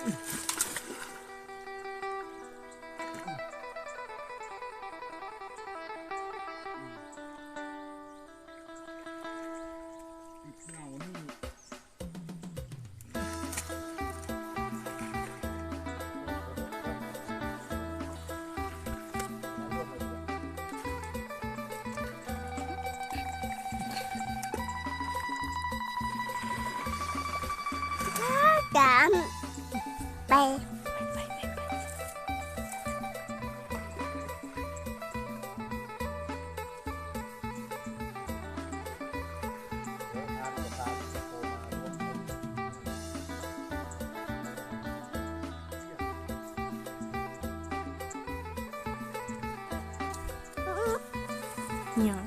ການໄປ ຫຍັງ?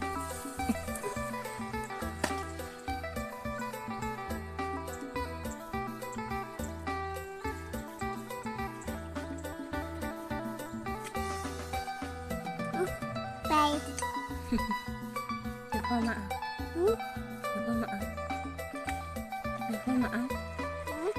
ໄປ ດຽວພໍ່ມາເອົາ ຫື? ດຽວພໍ່ມາເອົາ ດຽວພໍ່ມາເອົາ ຫື?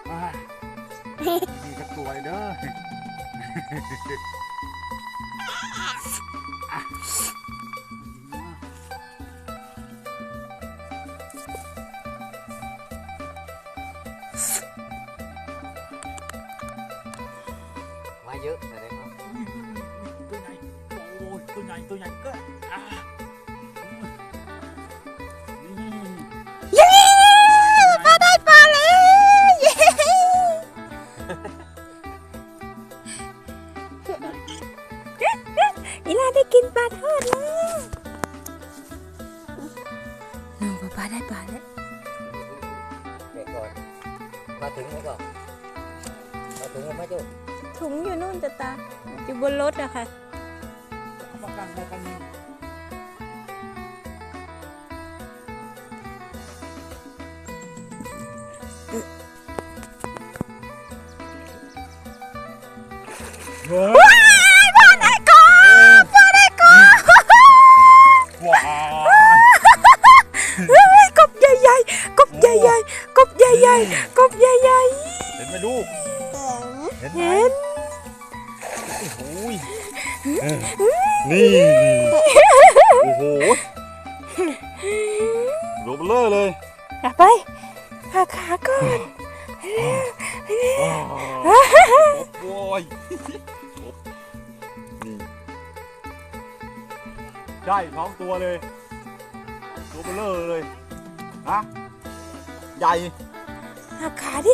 ອ່າ ມີຈັກຕົວເດີ ມາເຍອະແສດງວ່າ ຕົວໃຫຍ່ ໂອ້ຍ ຕົວໃຫຍ່ ຕົວໃຫຍ່ເກີນ ອ່າ ເຢ້ ປ້າໄດ້ປາແລ້ວ ເຢ້ ອີ່ຫຼ້າໄດ້ກິນປາທອດແລ້ວ ນ້ອງປ້າໄດ້ປາແລ້ວ ແກະກ່ອນ ມາເຖິງແລ້ວກໍ ເອົາຖົງອອກມາ ໂຈ້ ຖົງຢູ່ໂນ້ນ ຈະຕາ ຢູ່ບົນລົດອະຄ່ະ. ວ້າຍ ບໍ່ໄດ້ກົບ ບໍ່ໄດ້ກົບ ວ້າຍ ເຮີ້ຍ ກົບໃຫຍ່ໆ ກົບໃຫຍ່ໆ ກົບໃຫຍ່ໆ ກົບໃຫຍ່ໆ ເຫັນໄໝລູກ? ເຫັນ ເຫັນ ໂອ້ຍ ເອີ ນີ້ ໂອ້ໂຫ ໂຕເບີເລີຍ ເອົາໄປ ຫາຂາກ່ອນ ໂອ້ຍ ນີ້ ໄດ້ສອງຕົວເລີຍ ໂຕເບີເລີຍ ຮະ ໃຫຍ່ ຫາຂາດິ.